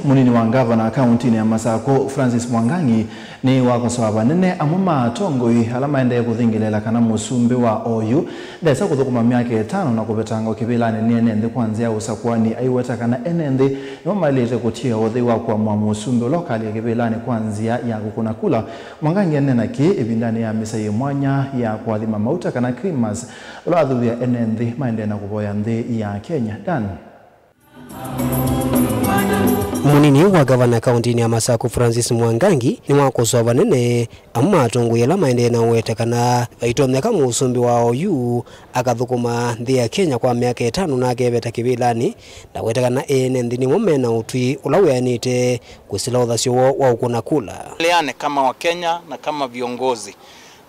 Munini wa ngavana kaunti ya Masako Francis Mwangangi ni wakosoa banene amwe matongoi ala maendee kuthingilela kana musumbi wa oyu ndesa kuthukuma miaka 5 na kupetanga kivilani ni enenthi kwanzia usakwani aiweta kana enenthi no malite kutia uthi wa kwa musumbi lokali kivilani kwanzia ya kukuna kula. Mwangangi enena ki ibindani ya misa mwanya ya kuadhima mauta kana Christmas ula athuthia enenthi maendee na kuvoya nthi ya Kenya. Dan Munini wa gavana kaunti ya Masako Francis Mwangangi ni wakosoa vanene amma atongo yala maende na weta kana aitomeka musumbi wa oyu akathukuma nthi ya Kenya kwa miaka 5 na akebeta kivilani na weta kana ene nthi ni mome na utwi ula wianite kusila uthasyo wa ukuna kula leane kama wa Kenya na kama viongozi.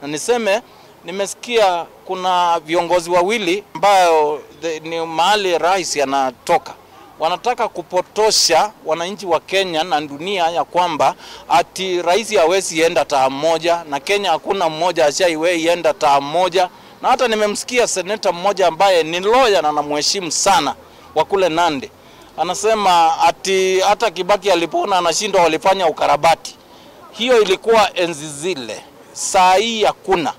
Na niseme nimesikia kuna viongozi wawili ambao ni mahali rais anatoka, wanataka kupotosha wananchi wa Kenya na dunia ya kwamba ati rais hawezi enda taa moja na Kenya hakuna mmoja ashaiwe enda taa moja. Na hata nimemsikia seneta mmoja ambaye ni lawyer na namheshimu sana wa kule Nandi anasema ati hata Kibaki alipona anashindwa walifanya ukarabati. Hiyo ilikuwa enzi zile, saa hii hakuna.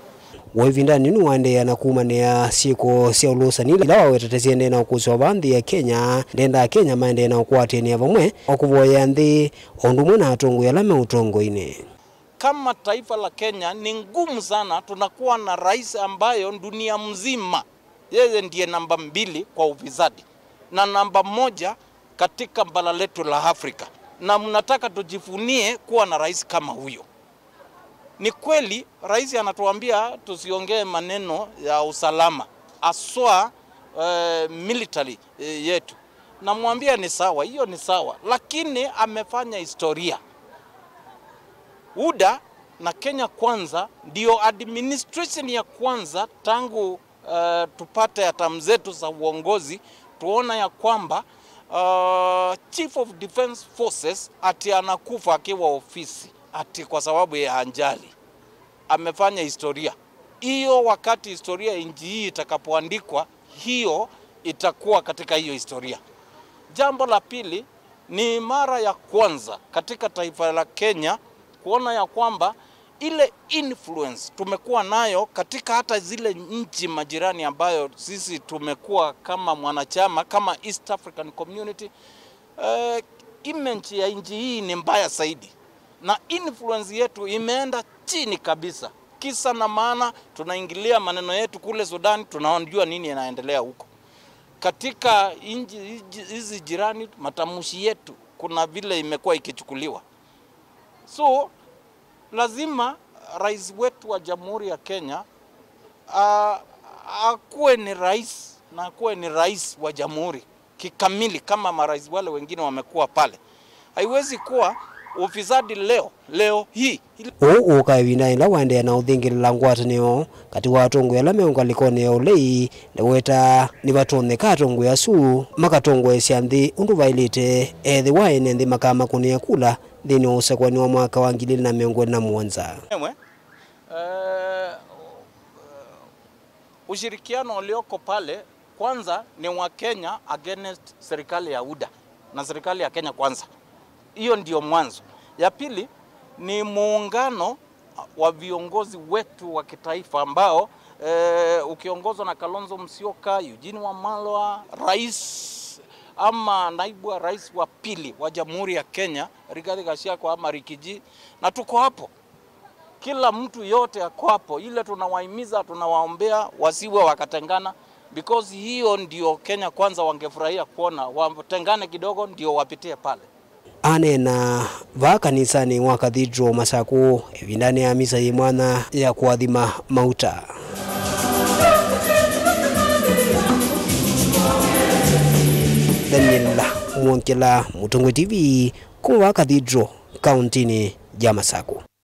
Wevindani nuwande yanakumania siko sia ulusa ni lawa wetetezi na ukuzo wa ya Kenya ndenda Kenya maende na ukuateni ya vamwe okuvoya nthi ondumwe na atongo yalame utongo ine. Kama taifa la Kenya ni ngumu sana, tunakuwa na rais ambayo dunia mzima yeye ndiye namba 2 kwa ufisadi na namba 1 katika bara letu la Afrika, na mnataka tujifunie kuwa na rais kama huyo. Ni kweli rais anatuambia tusiongee maneno ya usalama aswa military yetu. Namwambia ni sawa, hiyo ni sawa, lakini amefanya historia. UDA na Kenya Kwanza ndio administration ya kwanza tangu tupate hatamu zetu za uongozi tuona ya kwamba Chief of Defense Forces ati anakufa akiwa ofisi ati kwa sababu ya ajali. Amefanya historia hiyo. Wakati historia nchi hii itakapoandikwa, hiyo itakuwa katika hiyo historia. Jambo la pili, ni mara ya kwanza katika taifa la Kenya kuona ya kwamba ile influence tumekuwa nayo katika hata zile nchi majirani ambayo sisi tumekuwa kama mwanachama kama East African Community, image ya nchi hii ni mbaya zaidi na influence yetu imeenda chini kabisa. Kisa na maana tunaingilia maneno yetu kule Sudan, tunaonjua nini inaendelea huko. Katika nchi hizi jirani matamshi yetu kuna vile imekuwa ikichukuliwa. So lazima rais wetu wa Jamhuri ya Kenya akuwe ni rais na akuwe ni rais wa jamhuri kikamili kama marais wale wengine wamekuwa pale. Haiwezi kuwa ufisadi leo hii. Uka ila wande na uthingilela ngwatanio kati wa atongo yala meungalikone ulei na weta ni batone katongo yasu makatongo esianthi undu vailite ethi waene nthi makama kunia kula thini usakwani wa mwaka wa 2027. Ushirikiano ulioko pale kwanza ni wa Kenya against serikali ya UDA na serikali ya Kenya Kwanza. Hiyo ndio mwanzo. Ya pili ni muungano wa viongozi wetu wa kitaifa ambao ukiongozwa na Kalonzo Musyoka, Eugene Wamalwa, rais ama naibu wa rais wa pili wa Jamhuri ya Kenya Rigathi Gachagua ama Rikiji, na tuko hapo. Kila mtu yote ako hapo. Ile tunawahimiza, tunawaombea wasiwe wakatengana, because hiyo ndio Kenya Kwanza wangefurahia kuona watengane kidogo ndio wapitie pale. Anena va kanisani wa Cathedral Masako evindani ya misa imwana ya kuadhima mauta. Daniel Mwonkela, Mutongwe TV, kwa Cathedral, kauntini ya Masako.